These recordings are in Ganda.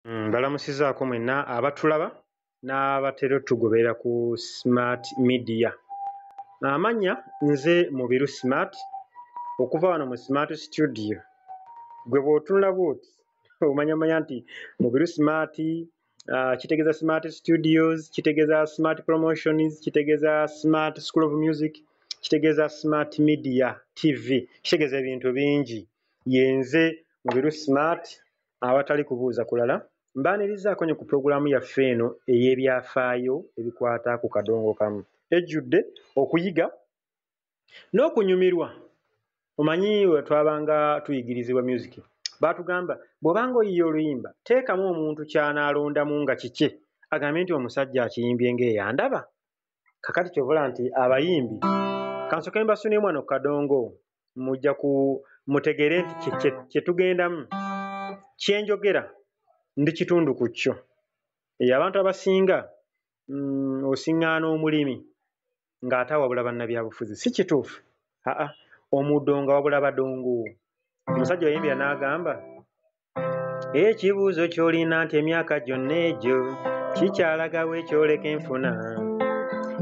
Mbalamusizzaako mwenna abatulaba n'abatera otugoberera ku Smart Media. Amannya nze Mubiru Smart okuva wano mu Smart Studio. Ggwe bw'otunula bw'oti omanyamanya nti Mubiru Smart kitegeeza Smart Studios, kitegeeza Smart Promotions, kitegeeza Smart School of Music, kitegeeza Smart Media TV, kitegeeza ebintu bingi. Yenze Mubiru Smart awatali kubuuza kulala. Mbaanirizaako nnyo ku pulogulaamu yaffe eno ey'ebyafaayo ebikwata ku kadongo kamu. Ejjudde okuyiga n'okunyumirwa. Omanyi we twabanga tuyigirizibwa music, baatugamba bw'obanga oyiiya oluyimba teekamu omuntu ky'anaalondamu nga kikye agambe nti omusajja akiyimbye ng'eyandaba. Kaakati ky'ova olaba nti abayimbi kansooke mbasunemu wano ku kadongo mujja ku mutegeere nti kye tugendamu kye njogera ndi kitundu ku kyo. Abantu abasinga osiŋŋaana omulimi ng'ate awabula bannabyabufuzi si kituufu. Aa omuddo nga wabula badongo. Omusajja yayimbira n'agamba ekibuuzo ky'olina nti emyaka gyonna egyo kikyalagawo ekyoleka enfuna.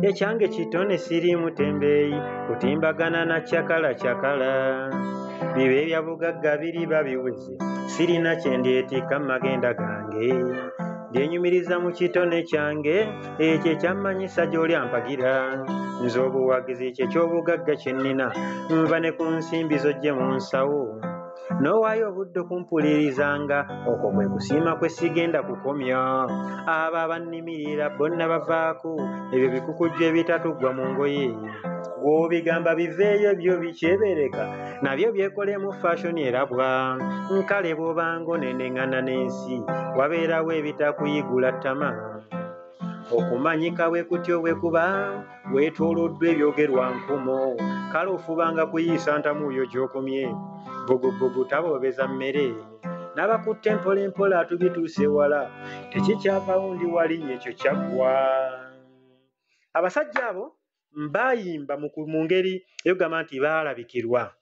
Ekyange kitone siri mutembeeyi kutimbagana na kyakala kyakala. Biba ebya bugagga biriba biweze sirina kye ndyetikka mu magenda gange. Ndyenyumiriza mu kitone kyange ekyo ekyammanyisa gy'oli ampagira. Nze obuwagizi kye ky'obugagga kye nnina nva ne ku nsimbi z'oggye mu nsawo. N'owaayo obudde okumpulirizanga okwo kwe kusiima kwe sigenda kukomya. Abo abannimirira bonna bavaako ebyo bikukujju ebitatuggwa mu ngoye. Gw'obigamba biveeyo byo bikyebereka nabyo byekolemu fashion erabwa. Nkale bw'obanga oneneŋŋana n'ensi wabeerawo ebitakuyigula ttama. Okumanyika bwe kutyo bwe kuba weetooloddwa ebyogerwa nkumo. Kale ofubanga kuyiisa ntamu yo gy'okomye. Bbugubugu taboobeza mmere. N'abakutte mpola mpola tubituuse wala. Tekikyavaawo ndi walinnya ekyo kyaggwa. Abasajja abo baayimba mu ngeri ey'okugamba nti baalabikirwa,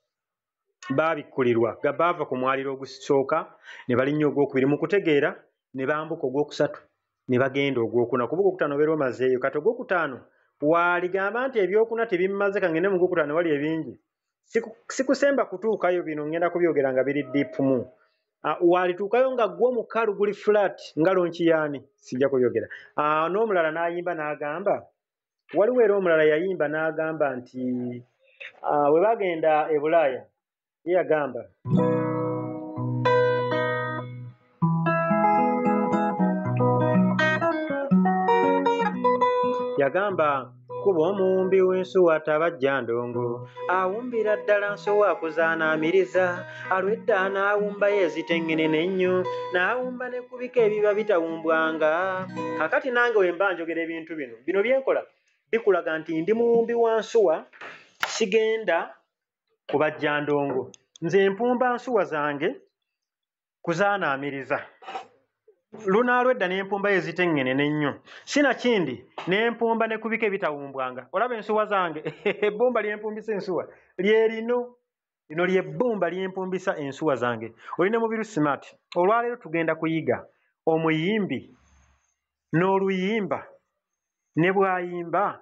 baabikkulirwa. Baava ku mwaliiro ogusooka ne balinnya ogwokubiri mu kutegeera ne bambuka ogwokusatu ne bagenda ogwokuna. Kuba ogwokutaano obeera omazeeyo. Kati ogwokutaano waaligamba nti ebyokuna tebimmaze ka ngende mu gwokutaano wali ebingi. Sikusemba kutuukayo bino ngenda kubyogera nga biri deep mu. Waalituukayo nga gwo omukalu guli flat nga lonki yaani sijja kubyogera. N'omulala n'ayimba n'agamba waliwo era omulala yayimba n'agamba nti we baagenda e Bulaaya ye yagamba kuba omuwumbi w'ensuwa tabajja ndongo awumbira ddala nsuwa akuzaanaamiriza alwedda n'awumbayo ezitengenene ennyo n'awumba ne ku bika ebiba bitawumbwanga. Kaakati nange we mba njogera ebintu bino bino bye nkola bikulaga nti ndi muwumbi wa nsuwa sigenda kubajja ndongo. Nze mpumba nsuwa zange kuzaanaamiriza. Lunaalwedda n'empumba ezitengenene ennyo sinakindi n'empumba ne ku bika ebitawumbwanga. Olaba ensuwa zange ebbumba ly'empumbisa ensuwa lye lino. Lino ly'ebbumba ly'empumbisa ensuwa zange. Oli ne Mubiru Smart. Olwaleero tugenda kuyiga omuyimbi n'oluyimba ne bw'ayimba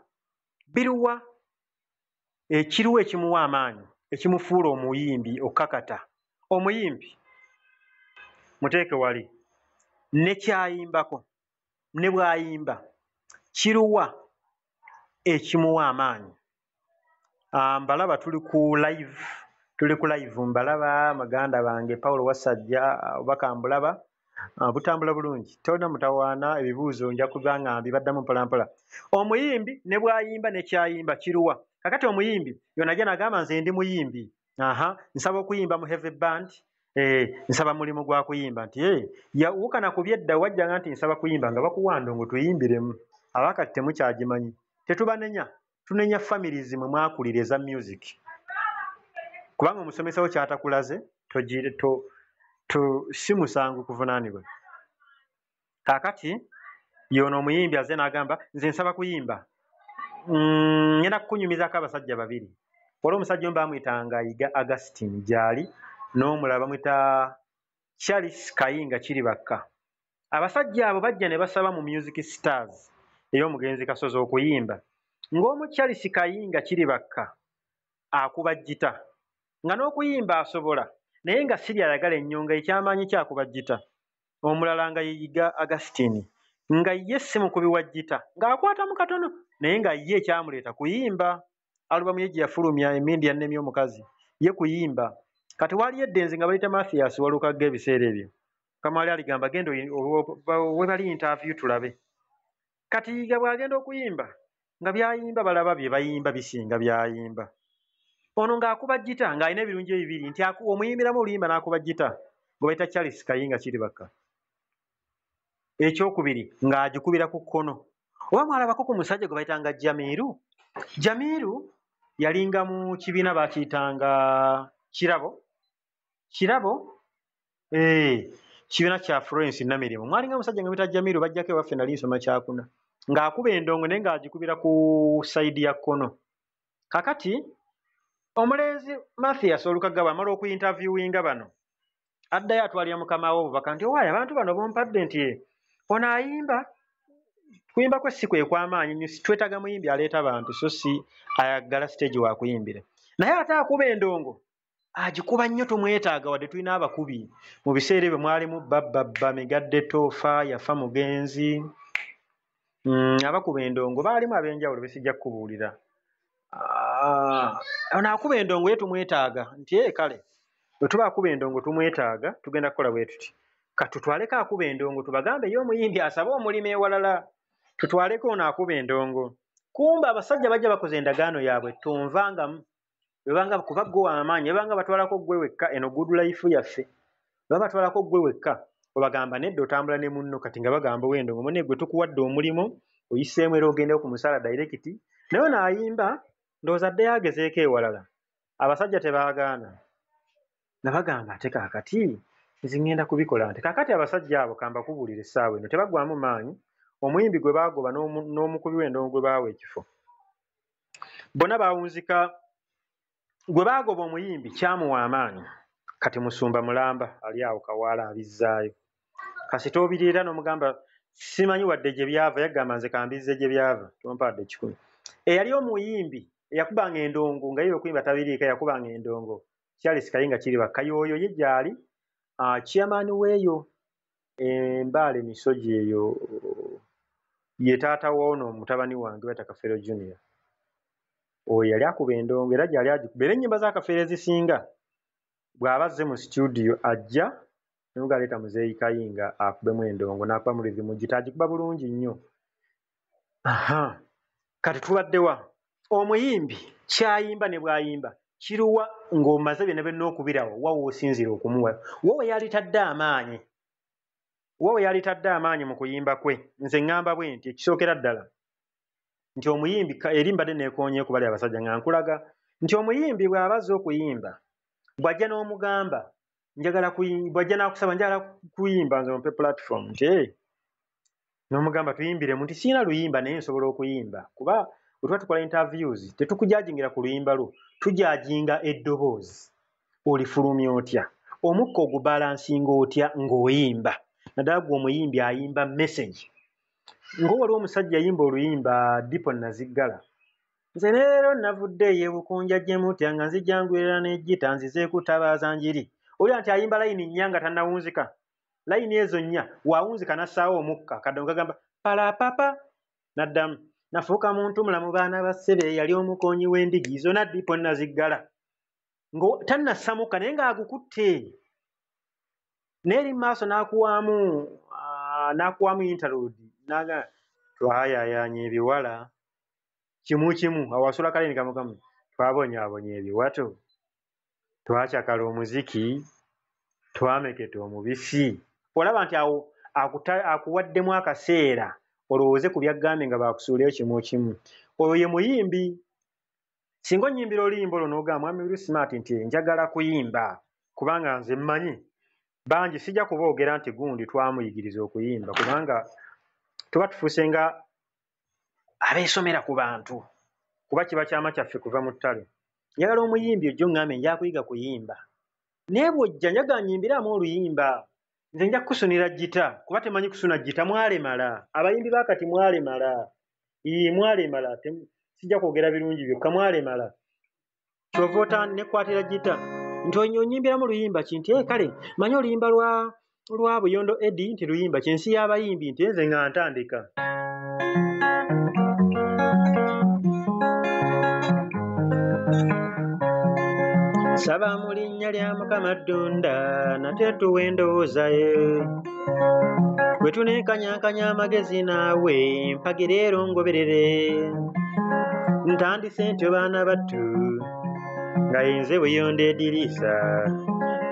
biruwa ekiruwa ekimuwa amaanyi ekimufuula omuyimbi okakata. Omuyimbi muteeke wali ne kyayimbako ne bw'ayimba kiruwa ekimuwa amaanyi. Mbalaba tuli ku live mbalaba maganda bange Paulo Wasajja obaka mbulaba butambula bulungi tolina mutawaana ebibuuzo nja kuba nga mbibaddamu mpola mpola. Omuyimbi ne bw'ayimba ne kyayimba kiruwa. Kakati omuyimbi yonna ajja n'agamba nze ndi muyimbi nsaba okuyimba mu heavy band nsaba mulimu gwa kuyimba nti yawukana ku byedda wajjanga nti nsaba kuyimba nga bakuwa ndongo tuyimbiremu. Abakati temukyagimanyi tetubanenya tunenya families mwe mwakulira eza music kubanga omusomesa wo kyatakulaze si musango kuvunaanibwa. Kaakati yono omuyimbi azze n'agamba nze nsaba kuyimba ngenda kukunyumizaako abasajja babiri. Waliwo omusajja omu baamuyitanga Yiga Augustine gy'ali n'omulala bamuyita Charles Kayinga Kiribakka. Abasajja abo bajja ne basaba mu Music Stars ey'omugenzi Kasozi okuyimba, ng'omu Charles Kayinga Kiribakka akuba ggita, nga n'okuyimba asobola naye nga si by'ayagala ennyo, nga ekyamaanyi kye akuba ggita. Omulala nga ye Yiga Augustine, nga ye si mukubi wa ggita, ng'akwatamu katono naye nga ye ekyamuleeta kuyimba. Alubamu ye gye yafulumya emmindi yannemye omukazi, ye kuyimba. Kati waaliyo eddenzi nga bayita Mathias Walukagga ebiseera ebyo. Kamali aligamba genda we bali interview tulabe. Kati Yiga bw'agenda okuyimba nga by'ayimba balaba bye bayimba bisinga by'ayimba. Ono ng'akuba ggita ng'alina ebirungi ebibiri nti omuyimbiramu oluyimba n'akuba ggita gwe bayita Charles Kayinga Kiribakka. Ekyokubiri ng'agikubira ku kkono. Oba mwalabako ku musajja gwe bayitanga Jamiru. Jamiru yalinga mu kibiina baakiyitanga Kirabo. Kirabo kibiina kya Florence Namirimu. Mwalinga omusajja nga bamuyita Jamiru, bajjako ewaffe nali nsoma kyakuna. Ng'akuba endongo naye ng'agikubira ku sayidi ya kkono. Kakati omulenzi Mathias Olukagga bw'amala okuyintaviewinga bano, addayo atwalira mukama we obubaka nti owaaye abantu bano bompadde nti ono ayimba, kuyimba kwe si kwe kw'amaanyi nnyo, twetaaga muyimbi aleeta bantu so si ayagala stage wa kuyimbira. Naye ate akuba endongo agikuba nnyo, tumwetaaga wadde tulina abakubi. Mu biseera ebyo mwalimu Babbabba, Migadde Toofa, yafa mugenzi. Abakuba endongo baalimu ab'enjawulo besijja kukubuulira. Ono akuba endongo ye tumwetaaga nti kale bwe tuba akuba endongo tumwetaaga, tugenda kukola bwe tuti. Katutwaleko akuba endongo tubagambe ye omuyimbi asabe omulimu ewalala, tutwaleko ono akuba endongo. Kumbe abasajja bajja bakoze endagaano yaabwe tonvangamu. Bwebanga kuba ggwe w'amaanyi, bwebanga batwalako ggwe wekka, eno good life yaffe. Bwebaba batwalako ggwe wekka, obagamba nedda otambula ne munno. Kati nga bagamba ow'endongo munne gwe tukuwadde omulimu, oyiseemu era ogende ku musaala direct. Naye ono ayimba ndowooza addeyo agezeeko ewalala. Abasajja tebaagaana. Nga bagamba ate kaakati nze ŋŋenda kubikola nti kaakati abasajja abo kambakubuulire essaawa eno tebaggwaamu maanyi. Omuyimbi gwe baagoba n'omukubi w'endongo gwe baawa ekifo bonna baawunzika. Gwe baagoba omuyimbi kyamuwa amaanyi. Kati musumba mulamba ali awo Kawaala abizzaayo. Kasita obiriira n'omugamba simanyi wadde gye byava, yagamba nze kambizze gye byava, tompa wadde 1. Eyali omuyimbi eyakubanga endongo nga ye okuyimba tabiriika, yakubanga endongo Charles Kayinga Kiribakka y'oyo ye gy'ali chairman weeyo Embaale Misogi eyo ye taata w'ono mutabani wange bayita Kafeero Junior. Oyo yali akuba endongo era gy'ali agikuba, era ennyimba za Kafeero ezisinga bw'aba azze mu studio ajja n'omuga aleeta Muzeeyi Kayinga akubemu endongo n'akubamu rhythm gita agikuba bulungi nnyo. Aha, kati tubadde wa? Omuyimbi ky'ayimba ne bw'ayimba kiruwa ng'omaze byonna byonna okubirawo, wa w'osinziira okumuwa? Wa we yalitadde amaanyi? Wa we yalitadde amaanyi mu kuyimba kwe? Nze ŋŋamba bwe nti ekisookera ddala nti omuyimbi eri mbadde neekoonye ku bali abasajja nga nkulaga nti omuyimbi bw'aba azze okuyimba bw'ajja n'omugamba njagala kuyimba, bw'ajja n'akusaba njagala kuyimba nze ompe platform nti n'omugamba tuyimbiremu nti sirina luyimba naye nsobola okuyimba, kuba bwe tuba tukola interviews tetukujajingira ku luyimba lwo, tujajinga eddoboozi olifulumya otya, omukka ogubalansinga otya ng'oyimba, naddala ggwe omuyimbi ayimba message. Ng'owaliwo omusajja yayimba oluyimba Dipo Naziggala. Nze leero navudde eyo Bukunja gye mutya nga nzijangwirira n'eggita nzize kutabaaza njiri. Olya nti ayimba layini nnya nga tannawunzika. Layini ezo nnya wawunzika n'assaawo omukka kadongo kagamba palapapa n'addamu nafuuka muntu mulamu baana ba ssebe eyali omukoonyi w'endigi zonna Dipo Naziggala. Ngo tannassa mukka naye ng'agukutte. Naye eri mu maaso n'akuwaamu n'akuwaamu interlude n'agamba twayaayaanya ebiwala kimu kimu awasula kalini kamu kamu twabonyaabonya ebiwato twacakala omuziki twameketa omubisi. Olaba nti awo akuwaddemu akaseera olowooze ku byagambye nga baakusuulayo kimu kimu. Oyo ye muyimbi. Singa onnyimbira oluyimba olwo n'ogamba Mwami Willy Smart nti njagala kuyimba kubanga nze mmanyi bangi sijja kuboogera nti gundi twamuyigiriza okuyimba kubanga tuba tufuuse nga abeesomera ku bantu kuba kiba kyama kyaffe kuva mu ttale. Njagala omuyimbi ojje oŋŋambe nja kuyiga kuyimba naye bw'ojja njagala nnyimbiramu oluyimba. Nze nja kukusunira ggita kuba temanyi kusuna ggita, mwalemala. Abayimbi ba kati mwalemala. Ii, mwalemala. Sijja kwogera birungi byokka, mwalemala. Ky'ova nekwatira ggita nti onyimbiramu luyimba ki? Nti kale manyi oluyimba lwa Buyondo Eddie nti luyimba ki? Ensi y'abayimbi nti nze nga ntandika. Saba mu linnya lya Mukama Ddunda nate tuwe endowooza ye. Bwe tunenkanyankanya amagezi naawe mpagira era ongoberere. Ntandise ntyo baana battu nga yenze Buyondo Ediriisa.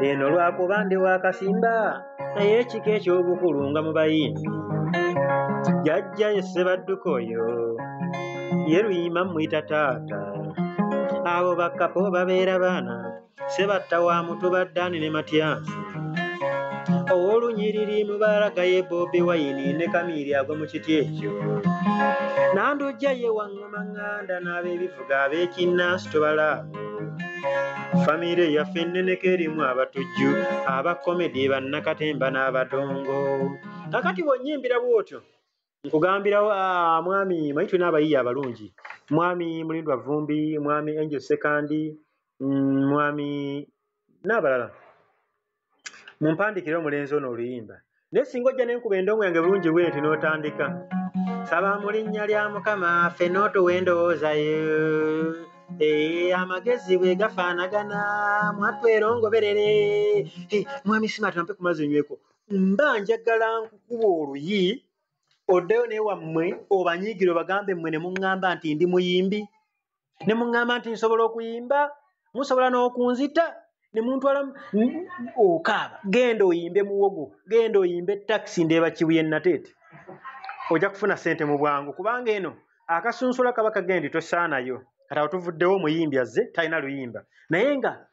Eno lwakuba ndi wa Kasimba naye ekika eky'obukulu nga mu bayimbi. Jjajja ye Ssebadduka oyo ye luyimba mmuyita taata. Abo bakkapo babeera baana Ssebatta wa Mutuba Ddaani ne Matyansi. Ow'olunyiriri Mubaraka ye Bobi Wine ne Kamiiri agwa mu kiti ekyo. Nandujja ye Waŋŋoma ŋŋanda n'ab'ebivuga ab'ekinnansi tobalaabo. Famire yaffe enneneko erimu abatujju, abakomedi, bannakatemba n'abadongo. Kakati bw'onnyimbira bw'otyo nkugambirawo mwami manyi tulina abayiiya abalungi, mwami Mulindwa Vvumbi, mwami Angel Ssekandi, mwami n'abalala. Mumpandiikire omulenzi ono oluyimba. Naye singa ojja ne nkuba endongo yange bulungi bwenti n'otandika. Saba mu linnya lya Mukama ffe n'otuwa endowooza yo. Amagezi bwe gafaanagana mwattu era ongoberere. Mwami Smart ampe ku mazzi nyweko. Mba njagala nkukuba oluyi oddeyo n'ewammwe obanyiigire obagambe mmwe ne muŋŋamba nti ndi muyimbi, ne muŋŋamba nti nsobola okuyimba, musobola n'okunzita, ne muntwala okaaba. Genda oyimbe muwogo, genda oyimbe takisi ndeeba Kibuye Nateete. Ojja kufuna ssente mu bwangu kubanga eno akasunsula kaba kagendi tosaanayo. Kati awo tuvuddewo omuyimbi azze talina luyimba naye nga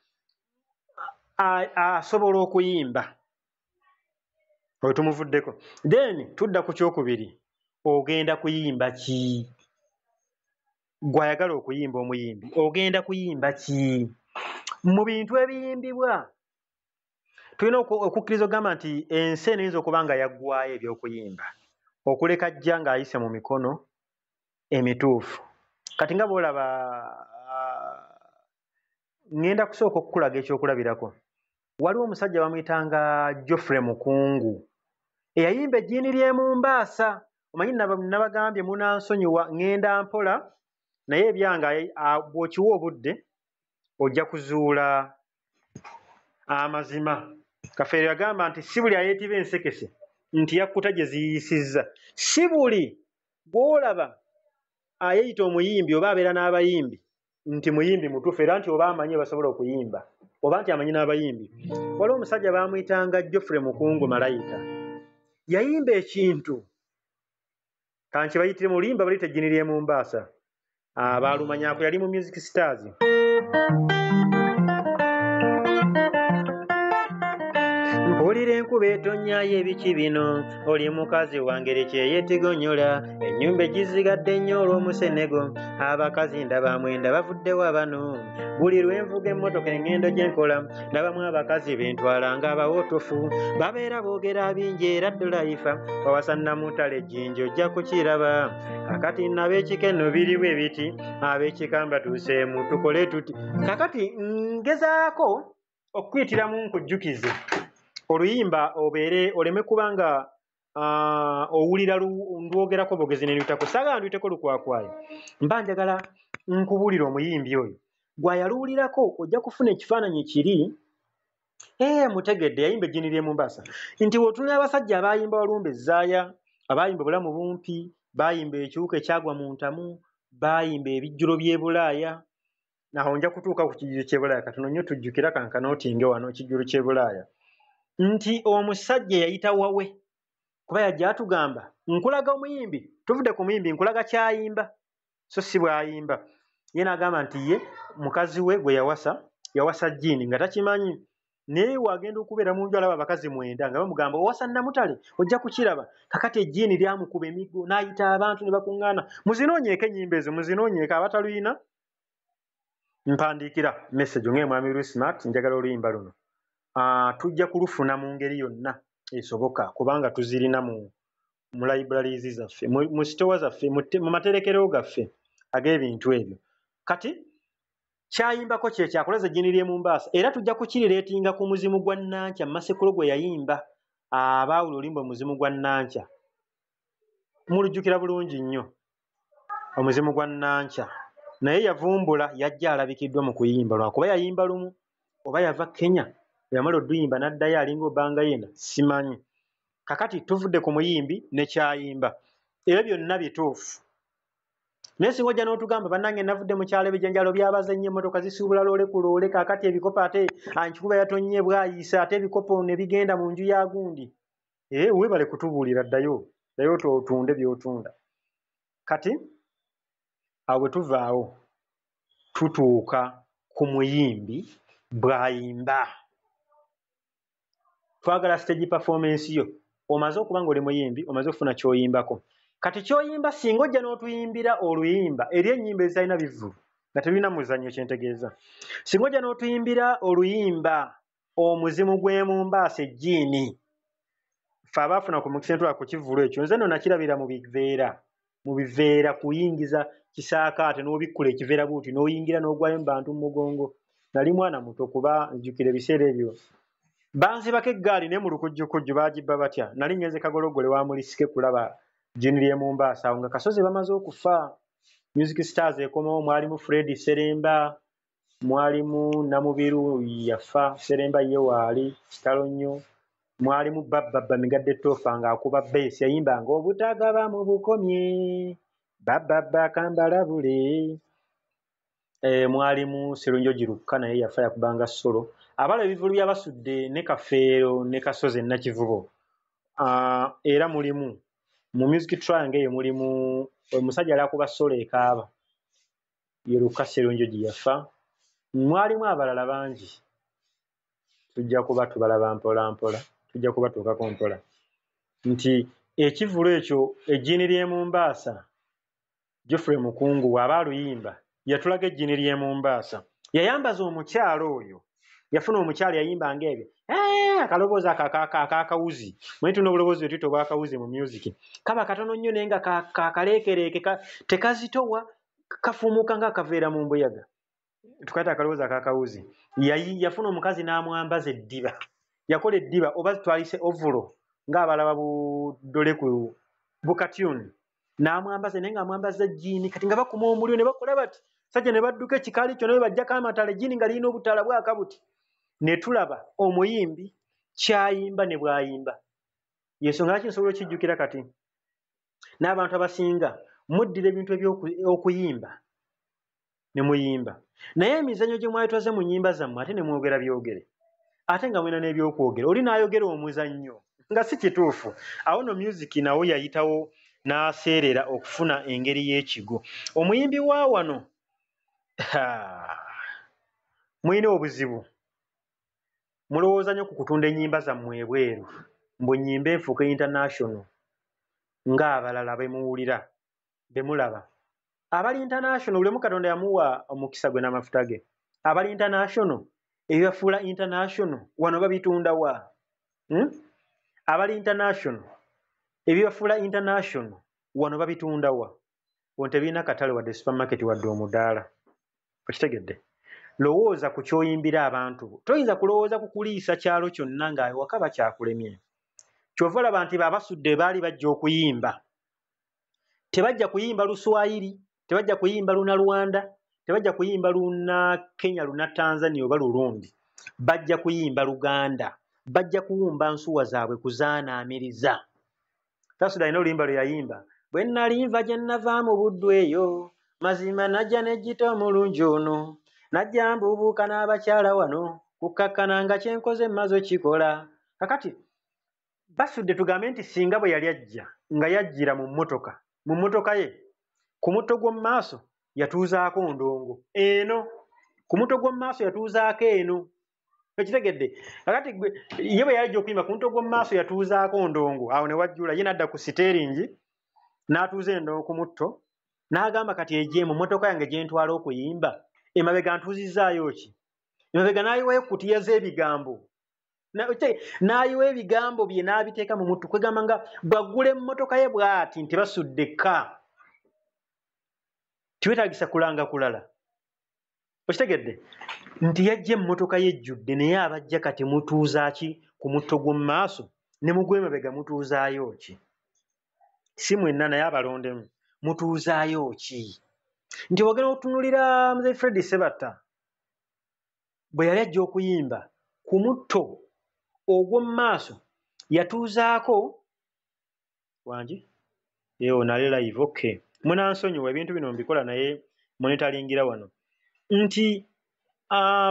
asobola okuyimba. Oyo tumuvuddeko. Then tudda ku kyokubiri, ogenda kuyimba ki? Gw'ayagala okuyimba omuyimbi, ogenda kuyimba ki? Mu bintu ebiyimbibwa tulina okukkiriza okugamba nti ensi eno eyinza okuba nga yaggwaayo eby'okuyimba okuleka ajja ng'ayise mu mikono emituufu. Kati nga bw'olaba ŋŋenda kusooka okukulaga ekyokulabirako. Waliwo omusajja bamuyitanga Geoffrey Mukungu eyayimba ejjiini ly'e Mumbaasa. Omanyi nabagambye munansonyiwa ŋŋenda mpola naye ebyange bw'okiwa obudde ojja kuzuula amazima. Kafeero yagamba nti si buli ayeetiba ensekese nti yakkuta gye ziyisizza. Si buli gw'olaba ayeeyita omuyimbi oba abeera n'abayimbi nti muyimbi mutuufu era nti oba amanyi basobola okuyimba oba nti amanyi n'abayimbi. Waliwo omusajja baamuyitanga Geoffrey Mukungu Malayika. Yayimba ekintu kankibayitire mu luyimba baluyita ejjini ly'e Mumbaasa. Baalumanyaako yali mu Music Stars. Mpulira enkuba etonnyayo ebiki bino, oli mukazi wangeri kyeyeetigonyola, ennyumba egizigadde nnyo olw'omusenego, abakazi ndaba mwenda bavuddewo abano. Buli lwe nvuga emmotoka eŋŋendo gye nkola, ndabamu abakazi be ntwala ng'abawotofu, babeera boogera bingi era ddulayifa, wawasa Namutale ejjinja ojja kukiraba. Kakati nno ab'ekika enno biri bwe biti, ab'ekika mbatuuseemu tukole tuti. Kakati ngezaako okukuyitiramu nkujjukize oluyimba obeere oleme kuba nga owulira ndwogerako bwogezi ne luyitako. Saagala nduyiteko lukwakwayo. Mba njagala nkubuulire omuyimbi oyo gwayaluwulirako ojja kufuna ekifaananyi kiri. Mutegedde yayimba ejjini ly'e Mumbaasa nti w'otunula abasajja abaayimba Walumbe Zaaya, abaayimba Obulamu Bumpi, baayimba Ekiwuka Ekyagwa mu Ntamu, baayimba Ebijjulo by'e Bulaaya. Naho nja kutuuka ku kijjulo ky'e Bulaaya katono nnyo tujjukira kankanootinge wano ekijjulo ky'e Bulaaya. Nti omusajja yayita wawe kuba yajja atugamba nkulaga omuyimbi, tuvudde ku muyimbi nkulaga ky'ayimba so si bw'ayimba. Ye n'agamba nti ye mukazi we gwe yawasa, yawasa jjiini nga takimanyi. Naye wagenda okubeera mu nju alaba abakazi mwenda nga bamugamba owasa Namutale ojja kukiraba. Kakati ejjiini lyamukuba emiggo n'ayita abantu ne bakuŋŋaana. Muzinoonyeeko ennyimba ezo, muzinoonyeeko abataluyina. Mpandiikira message ng'e mwami Louis Smart njagala oluyimba luno. Tujja kulufuna mu ngeri yonna. esoboka kubanga tuzirina mu libraries zaffe, mu store zaffe, mu materekero gaffe ag'ebintu ebyo. Kati kyayimbako kye kyakulaza ejjini ly'e Mombasa, era tujja kukirireetinga ku muzimu gwa Nankya Masekulo gwe yayimba. Abaawula oluyimba omuzimu gwa Nankya mulujjukira bulungi nnyo, omuzimu gwa Nankya. Naye yavumbula, yajja alabikiddwa mu kuyimba lwakuba yayimba lumu, oba yava Kenya yamala oduyimba n'addayo alinga obanga yena simanyi. Kakati tuvudde ku muyimbi ne kyayimba, ebyo byonna bituufu. Naye singa ojja n'otugamba bannange navudde mu kyalo ebijanjaalo byabaze nnyo, emmotoka zisuubula loole ku loole, kaakati ebikopo ate ankikuba yatonnye bwayise, ate ebikopo ne bigenda mu nju ya gundi. Weebale kutubuulira, ddayo ddayo otunde by'otunda. Kati awo bwe tuvaawo tutuuka ku muyimbi bw'ayimba. Twagala stage performance yo. Omaze okuba ng'oli muyimbi, omaze okufuna ky'oyimbako. Kati ky'oyimba singa ojja n'otuyimbira oluyimba eri ennyimba ezitalina bivvulu nga tebirina muzannyo, kyentegeeza. Singa ojja n'otuyimbira oluyimba omuzimu gw'e Mombasa ejjiini, ffe abaafuna ku mukisa entwala ku kivvulu ekyo, nze nno nakirabira mu biveera kuyingiza kisaakaate n'obikkula ekiveera bw'oti n'oyingira n'ogwayo mu bantu mu mugongo. Nali mwana muto kuba nzijukira ebiseera ebyo banzibako eggaali naye mu lukujjukujju baagibba batya. Nali ngenze Kagologole wa Mulisike kulaba jjini ly'e Mombasa awo nga Kasozi bamaze okufa. Music Stars ekomawo, mwalimu Fred Seremba, mwalimu Namubiru yafa, Seremba ye waali kitalo nnyo, mwalimu Babba Migadde Tofa ng'akuba bass, yayimbanga obutagaba mu bukomye Babba kambalabule. Mwalimu Serunjogi Lukka naye yafa yakubanga solo. Abala ebivvulu byabasudde ne Kafeero ne Kasozi Nakivubo. Era mulimu mu music triangle eyo mulimu omusajja yali akuba solo ekaaba ye Lukka Serunjogi yafa. Mwalimu abalala bangi, tujja kuba tubalaba mpola mpola, tujja kubatuukako mpola. Nti ekivvulu ekyo ejjini ly'e Mombasa, Geoffrey Mukungu bw'aba aluyimba yatulaga ejjini ly'e Mombasa. Yayambaza omukyalo oyo, yafuna omukyalo yayimbanga ebyo akaloboozi ako akakawuzi. Mwe tulina obuloboozi bwe tuyita obwakawuzi mu music, kaba katono nnyo naye nga kakaleekereeke, tekazitowa, kafuumuuka ng'akaveera mu mbuyaga. Tukayita akaloboozi akakawuzi. Yafuna omukazi n'amwambaza eddiba, yakola eddiba oba twalise ovulo ng'abalaba budole ku bukatyuni, n'amwambaza naye ng'amwambaza jjiini. Kati nga bakuma omuliro ne bakola bati sajja ne badduka ekikaali kyonna ne bajjako amatala, ejjiini nga lirina obutaala bwaka buti. Ne tulaba omuyimbi kyayimba ne bw'ayimba. Yensonga lwaki nsobola okijjukira kati n'abantu abasinga muddira ebintu eby'okuyimba ne muyimba, naye emizannyo gye mwayitwaze mu nnyimba zammwe ate ne mwogera byogere, ate nga mulina n'ebyokwogera. Oli n'ayogera omuzannyo nga si kituufu. Awo nno music nawo yayitawo n'aseerera okufuna engeri y'ekigo. Omuyimbi wa wano mulina obuzibu, mulowooza nnyo ku kutunda ennyimba zammwe ebweru, mbu nnyimba enfuuke international ng'abalala be muwulira be mulaba. Abali international buli omu Katonda yamuwa omukisa gwe n'amafuta ge. Abali international ebibafuula international wano babitunda wa? Abali international ebibafuula international wano babitunda wa? Wano tebirina katale wadde supermarket wadde omudaala. Okitegedde? Lowooza ku ky'oyimbira abantu bo. Toyinza kulowooza ku kuliisa kyalo kyonna nga ewaka bakyakulemye. Ky'ova olaba nti babasudde baali bajja okuyimba. Tebajja kuyimba Luswayiri, tebajja kuyimba Lunalwanda, tebajja kuyimba Luna Kenya, Luna Tanzania oba Lurundi. Bajja kuyimba Luganda. Bajja kuwumba nsuwa zaabwe kuzaanaamiriza. Tasuda alina oluyimba lwe yayimba. Bwe nali nva gye nnava mu buddu eyo, mazima najja n'ejjita omulungi ono. Najja mbuubuuka n'abakyala wano, kukkakkana nga kye nkoze mmaze okikola. Kakati Basudde tugambe nti singa bwe yali ajja nga yajjira mu mmotoka ye, ku mutto gw'omu maaso yatuuzaako ndongo eno, ku mutto gw'omu maaso yatuuzaako eno. Okitegedde? Kakati ye bwe yajja okuyimba ku mutto gw'omu maaso yatuuzaako ndongo, awo ne wajjula ye n'adda ku siteeringi n'atuuza endongo ku mutto, n'agamba kati egye mu mmotoka yange gye ntwala okuyimba, emabega ntuuzizzaayo ki? Emabega n'ayiwayo kutiya z'ebigambo. N'ayiwa ebigambo bye n'abiteeka mu mutto, kwegamba nga bw'aggula emmotoka ye bw'ati nti basudde kka. Tiwetaagisa kulanga kulala. Okitegedde nti yajja emmotoka ye ejjudde, naye abajja kati mutuuza ki ku mutto gw'omu maaso ne mu gw'emabega mutuuzaayo ki? Si mwenna naye abalondemu mutuuzaayo ki? Nti wagenda okutunuulira Mzee Fred Ssebatta bwe yali ajja okuyimba ku mutto ogw'omu maaso yatuuzaako wangi eyo nali live, okay. Munansonyiwa ebintu bino mbikola naye monitoringira wano nti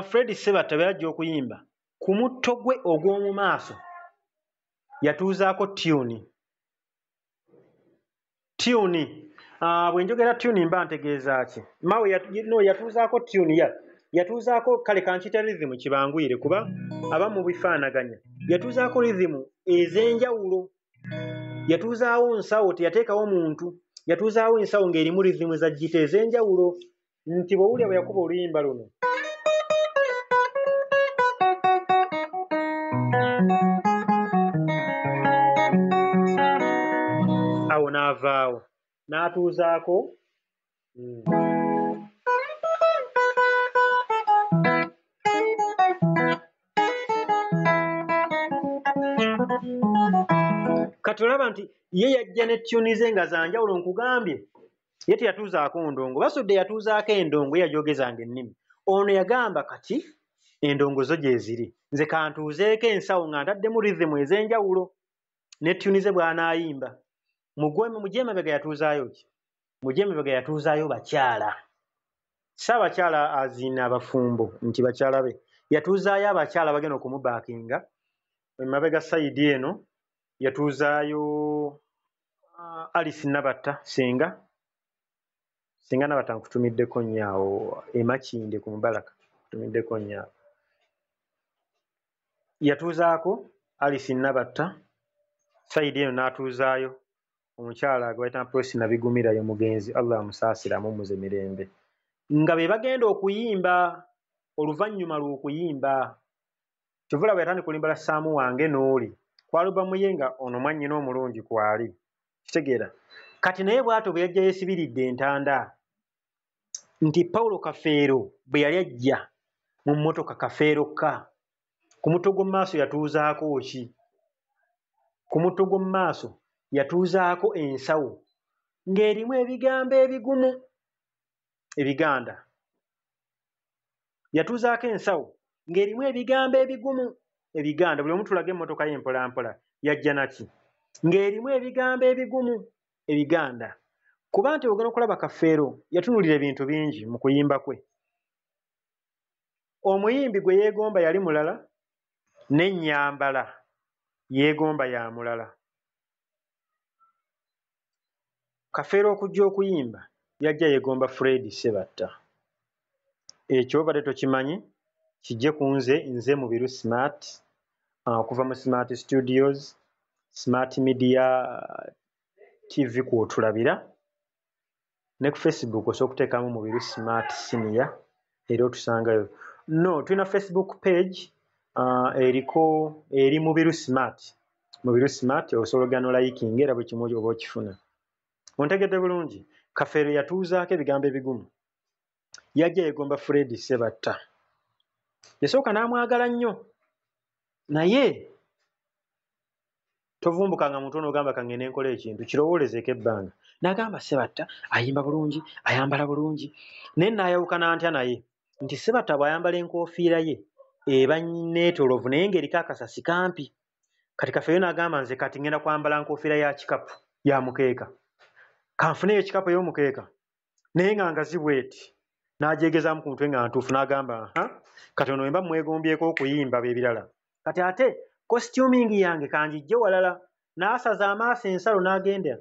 Fred Ssebatta bwe yajja okuyimba ku mutto gwe ogw'omu maaso yatuuzaako tune. Tune bwe njogera tune mba ntegeeza ki? Mawe yatuuzaako tune yatuuzaako kale kankiyite rhythm kibanguyire kuba aba mu bifaanaganya. Yatuuzaako rhythm ez'enjawulo, yatuuzaawo nsawo, teyateekawo muntu, yatuuzaawo ensawo ng'erimu rhythm za gita ez'enjawulo nti bw'owulira bwe yakuba oluyimba luno awo n'avaawo n'atuuzaako Kati olaba nti ye yajja ne tune ze nga za njawulo. Nkugambye ye teyatuuzaako ndongo, Basudde yatuuzaako endongo, ye yagyogezanga ennimi. Ono yagamba kati endongo zo gye ziri, nze kantuuzeeko ensawo nga ntaddemu rhythm ez'enjawulo ne tune ze bw'anaayimba. Mu gy'emabega yatuuzaayo ki? Mu gy'emabega yatuuzaayo bakyala, si abakyala azina abafumbo nti bakyala be, yatuuzaayo abakyala bagenda okumubaakinga. Emabega sayidi eno yatuuzaayo Alice Nabatta, Senga Nabatta nkutumiddeko nnyo awo e Makindye ku Mubalaka, nkutumiddeko nnyo awo. Yatuuzaako Alice Nabatta, sayidi eno n'atuuzaayo omukyala gwe bayita Prossy Nabigumira ye mugenzi, Allah amusaasire amuwummuze mirembe, nga be bagenda okuyimba oluvannyuma lw'okuyimba. Kyova olaba yatandika oluyimba lwa Ssaamu wange n'oli ku alubamu ye nga ono mwannyina omulungi kwali, kitegeera. Kati naye bw'atyo bwe yajja yeesibiridde entanda nti Paulo Kafeero bwe yali ajja mu mmotoka Kafeero ka ku mutto gw'omu maaso yatuuzaako ki? Ku mutto gw'omu maaso yatuuzaako ensawo ng'erimu ebigambo ebigumu ebiganda. Yatuuzaako ensawo ng'erimu ebigambo ebigumu ebiganda. Buli omu tulaga emmotoka ye mpola mpola yajja naki? Ng'erimu ebigambo ebigumu ebiganda. Kuba nti ogenda okulaba Kafeero yatunuulira ebintu bingi mu kuyimba kwe. Omuyimbi gwe yeegomba yali mulala, n'ennyambala yeegomba ya mulala. Kafeero okujja okuyimba yajja yeegomba Fred Ssebatta. Ekyo obadde tokimanyi, kijje ku nze, nze Mubiru Smart, okuva mu Smart Studios, Smart Media TV kw'otulabira, ne ku Facebook osobola okuteekamu Mubiru Smart Senior era otusangayo. No, tulina Facebook page eriko eri Mubiru Smart. Mubiru Smart osobola ogenda n'olikinga era buli kimu oba okifuna. Ontegedde bulungi? Kafeero yatuuzaako ebigambo ebigumu. Yajja yeegomba Fred Ssebatta. Yasooka n'amwagala nnyo, naye tovumbukanga muntu n'ogamba kangende nkole ekintu, kirowoolezeeko ebbanga. N'agamba Ssebatta ayimba bulungi, ayambala bulungi, naye n'ayawukana ntya naye nti Ssebatta bw'ayambala enkoofiira ye eba neetooloovu naye ng'eriko akasasi kampi. Kati Kafeero n'agamba nze kati ngenda kwambala nkoofiira ya kikapu ya mukeeka, kanfuneyo ekikapu ey'omukeeka naye nga ngazi bw'eti. N'agyegezaamu ku mutwe nga ntuufu, n'agamba aha, kati ono mba mwegombyeko okuyimba bye birala. Kati ate costuming yange kanjijje walala. N'asaza amaaso ensalo n'agenda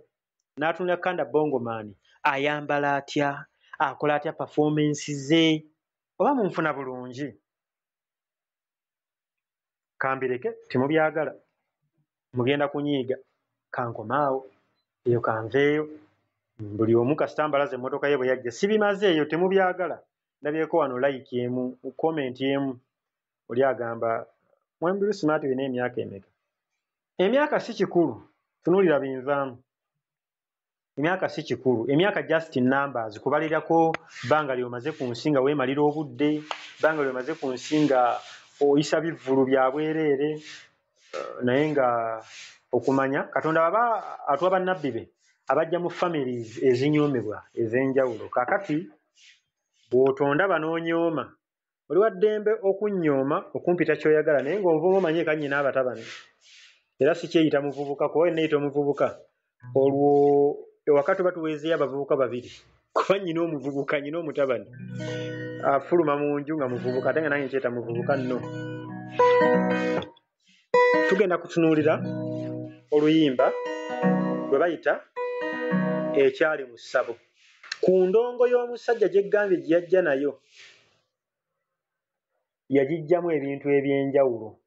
n'atunula Kanda Bongoman ayambala atya, akola atya performance ze, oba munfuna bulungi. Kambireke temubyagala, mugenda kunyiiga, kankomaawo eyo kanveeyo. Buli omu kasita mbalaza emmotoka ye bwe yajja, sibimazeeyo temubyagala. Ndabyeko wano like emu, comment emu, oli agamba Mwami Smart olina emyaka emeka? Emyaka si kikulu, tunuulira binvaamu. Emyaka si kikulu, emyaka just numbers, kubalirako bbanga ly'omaze ku nsi nga weemalira obudde, bbanga ly'omaze ku nsi nga oyisa bivvulu bya bwereere, naye nga okumanya Katonda aba atuwa bannabbi be abajja mu families ezinyoomebwa ez'enjawulo. Kaakati bw'otondaba n'onyooma, oli wa ddembe okunnyooma okumpita ky'oyagala, naye ng'onvuma omanye eka nnyina abatabani. Era si kyeyita muvubuka, kuba we nneeyita omuvubuka olwo ewaka tuba tuweezeeyo abavubuka babiri, kuba nnyina omuvubuka nnyina omutabani afuluma mu nju nga muvubuka ate nga nange nkyeyita muvubuka nno. Tugenda kutunuulira oluyimba lwe bayita Ekyali mu ssabo. Ku ndongo y'omusajja gye ggambye gye yajja nayo, yagiggyamu ebintu eby'enjawulo.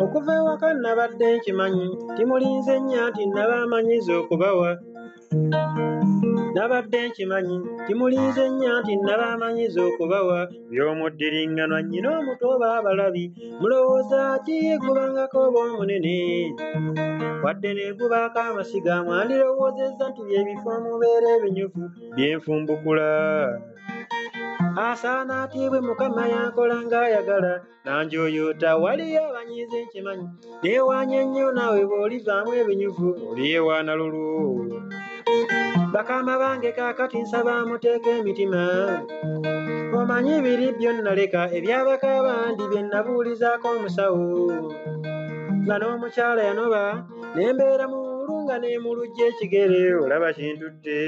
Okuva ewaka nabadde nkimanyi timulinze nnyo nti nabaamanyiza okubawa. Nabadde nkimanyi timulinze nnyo nti nabaamanyiza okubawa. By'omuddiringanwa nnyina omuto oba abalabi mulowooza ki egubangako oba omunene? Wadde neegubaako amasiga mwandirowoozezza nti bye bifo omubeera ebinyuvu bye nfumbukula. Asaana atiibwe Mukama yankola ng'ayagala nanjooyoota waliyo abanyiize nkimanyi neewaanye nnyo naawe bw'olivaamu ebinyuvu olyewaana lulwo. Bakama bange kaakati nsaba muteeke emitima omanyi biri byo nnaleka ebyabaka abandi bye nnabuulizaako omusawo nga n'omukyala yanoba ne mbeera muwulu nga neemulujja ekigere olaba kintutte.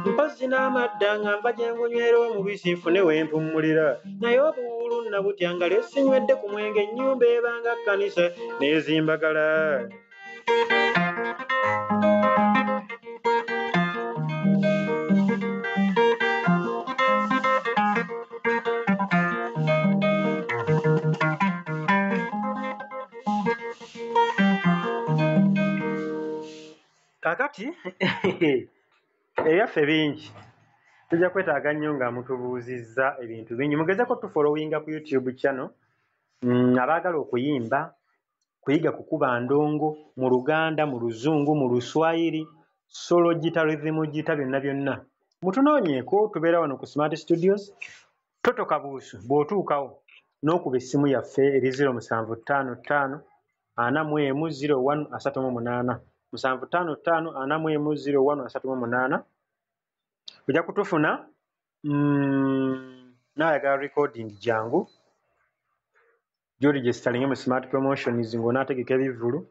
Mpozzi n'amadda nga nva gye ngunywera omubisi nfune we mpummulira naye obuwuulu nnabutya nga lwe sinywedde ku mwenge ennyumba ebanga kkanisa n'ezimbagala. Kaakati ebyaffe bingi tujja kwetaaga nnyo nga mutubuuzizza ebintu bingi. Mugezeeko tufollowinga ku YouTube channel, abaagala okuyimba, kuyiga kukuba ndongo mu Luganda, mu Luzungu, mu Luswayiri, solo guitar, rhythm guitar, byonna byonna. Mutunoonyeeko, tubeera wano ku Smart Studios. Toto Kabuusu bw'otuukawo n'okuba essimu yaffe eri 0755 41 01 38 755 41 01 38 ojja kutufuna. Naayagala recording jangu gy'oregisteringe mu Smart Promotions ng'onaategeka ebivvulu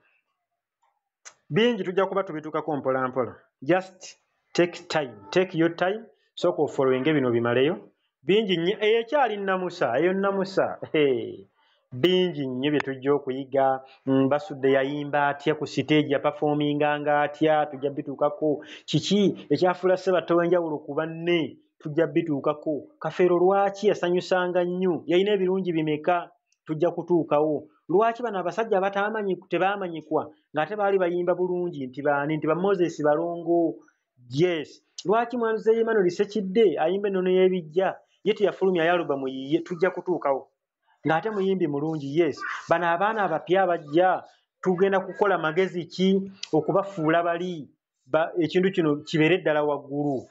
bingi tujja kuba tubituukako mpola mpola. Just take time, take your time, sooka ofollowinge bino bimaleyo bingi nnyo. Eyo ekyali Namusa, eyo Namusa hey. Bingi nnyo bye tujja okuyiga. Basudde yayimba atya ku siteegi, yapafoominganga atya, tujja bituukako. Kiki ekyafuula Ssebatta ow'enjawulo ku banne, tujja bituukako. Kafeero lwaki yasanyusanga nnyo, yalina ebirungi bimeka, tujja kutuukawo. Lwaki bano abasajja tebaamanyikwa ng'ate baali bayimba bulungi nti baani, nti ba Moses Balongo. Yes, lwaki Mwanze Emmanuel Ssekidde ayimba ennono y'ebijja ye teyafulumya alubamu yiye, tujja kutuukawo ng'ate muyimbi mulungi. Yes, bano abaana abapya abajja tugenda kukola magezi ki okubafuula bali ekintu kino kibeere ddala waggulu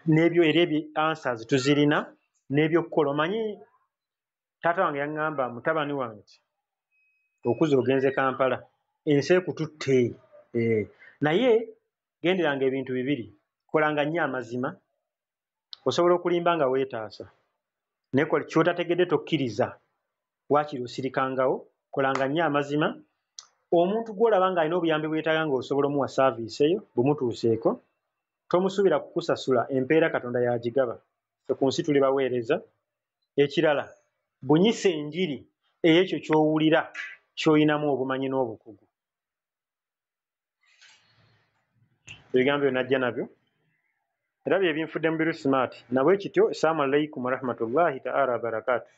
n'ebyo era ebyo answers tuzirina n'ebyokukola. Omanyi taata wange yaŋŋamba, mutabani wange okuza ogenze Kampala ensi ekututte, naye genderanga ebintu bibiri, kolanga nnyo amazima Osobola okulimba nga weetaasa, naye ky'otategedde tokkiriza, waakiri osirikangawo, kolanga nnyo amazima. Omuntu gw'olaba ng'alina obuyambi bwetaaga ng'osobola omuwa saaviisi eyo, bumutuuseeko, tomusuubira kukusasula, empeera Katonda y'agigaba. Ffe ku nsi tuli baweereza. Ekirala, bunyisa enjiri ey'ekyo ky'owulira ky'olinamu obumanyi n'obukugu. Ebigambo byo najja nabyo era bye binfudde Mubiru Smart. Nabwe kityo, assalamu alaikum warahmatullahi ta'ala wabarakatuh.